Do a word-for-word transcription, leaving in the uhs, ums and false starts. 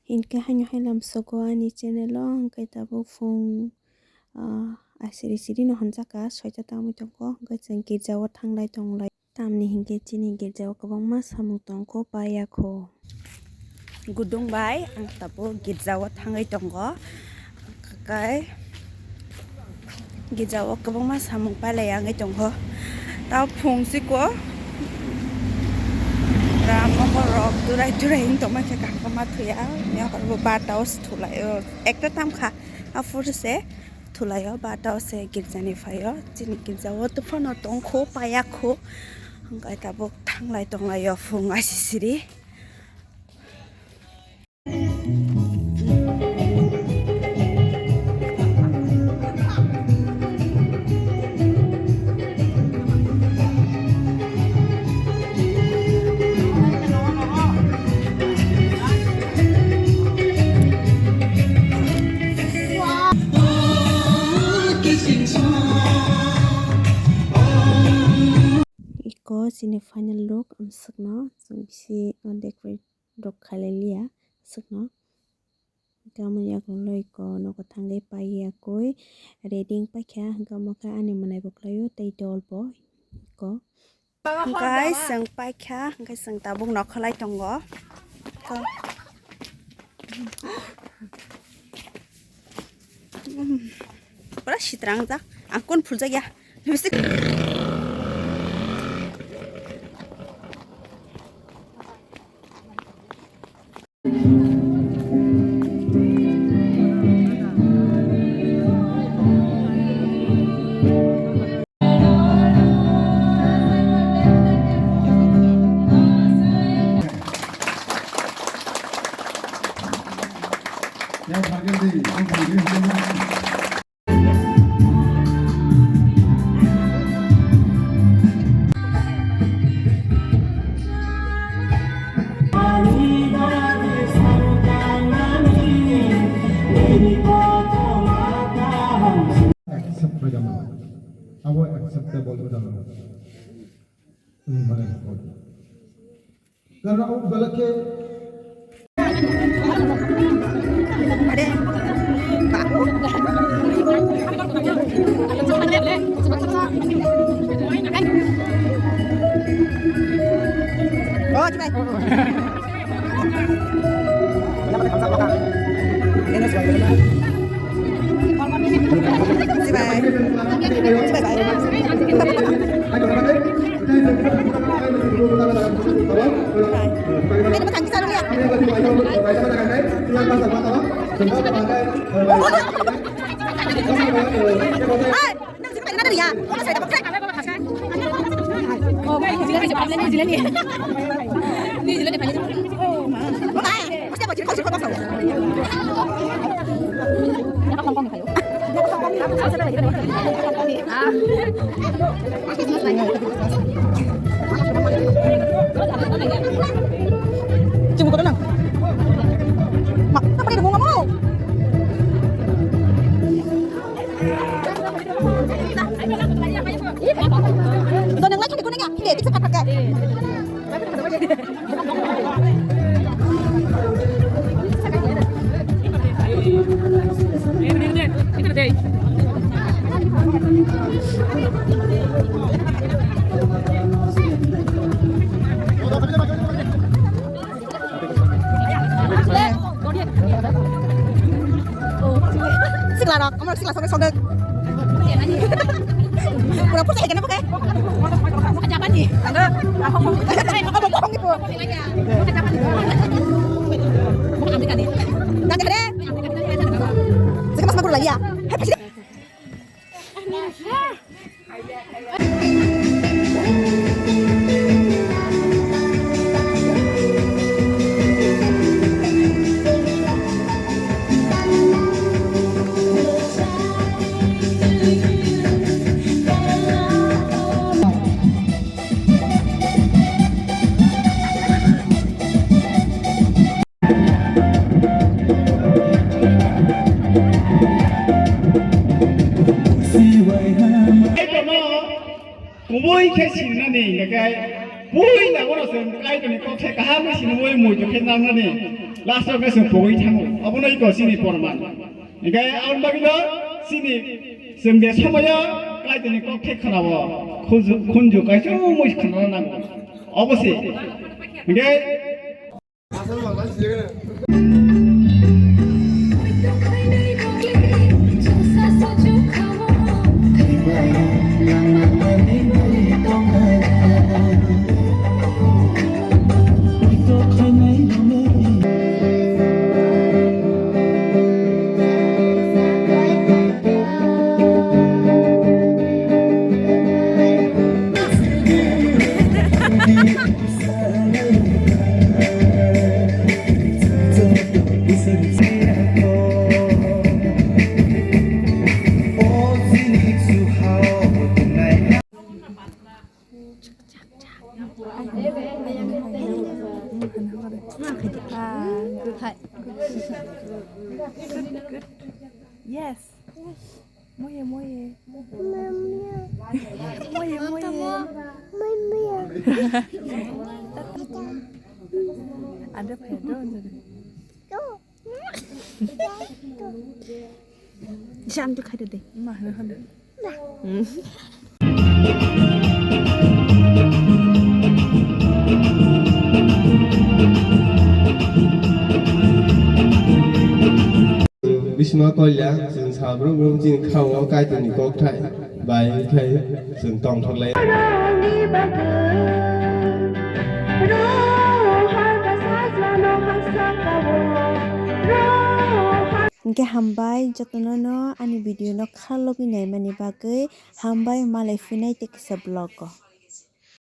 Hinkhe haino hai lamsogo ani channel o, hinkhe tabuk phung, ah, asiri siri no hwnjaka, soita tangwi tongo, hinkhe chwng girja o thanglai tonglai. Tamni hinkhe chini girja o kwbangma samung tongkho, paiya kho. Gudung bai ang tabuk girja o thangwi tongo, hinkhe girja o kwbangma samung pailai wngwi tongo. Tao phung siko ram mokol rok durai durai wng tongma khe kaham ma thuya. Mia hor bo barta o se thulai o, ekta tam kha, aphuru se thulai o, barta o se girja ni phai o. Chini girja o to phano tongkho, paiya kho, hinkhe tabuk thanglai tonglai o phung asisiri. Iko chini final look, amswkno chwng bisi decorate rok khailai liya, aswkno. Hinkhe omo yagulo iko nogo thangwi paiya koi, ready wng paikha, hinkhe omo khe ani mwnai bo khlaio tei dol bo iko. Hinkhe chwng paikha, hinkhe chwng tabuk nokholai tongo. Pura sitrang jak, ang kun phuljakya. Lipstick. Accept khlai jama. Abo acceptable jama. Wng mane. Karena o belak ke. Oh, cibai. Cibai. Cibai, bai. Ini makan kisah dulu ya. Hai, nang sini tadi ya. Apa saya dapat? Oh, jilani, jilani, jilani. Ini jilani paling. Oh, ma. Apa? Mesti apa? Jilani, jilani, apa? Apa? Sikla rok, amar sikla sokdek sokdek. Pura pusa ikan apa kai? Japani. Tangga. Apa bohong itu? Japani. Bukan Amerika nih. Nanti deh. Saya mas magur lagi ya. Kubui khe sinani hingkhe Puila bono chwng Kaitorni kokthai kaham bai sinwi muitu khe nangnani last o khe chwng pogwi thango. Obono iko chini porman. Hinkhe aboni bagwino chini chwng je somoyo Kaitorni kokthai khwnao khunju, khunju kaichomwi khwnana nango. Obo se. Hinkhe Ah, good. Hi. Good, good. Yes. Moye, moye. Moye, moye. Ada pedo. Jam tu khai de. Ma, ha, ha. Bisma Kolya, chwng sabrok rok chini khao Kaitorni kokthai bai khai chwng tongthok lai. Hwnkhe hambai jotono no ani video no kha logwi naimani bagwi, hambai malai phinai tei kisa vlog o.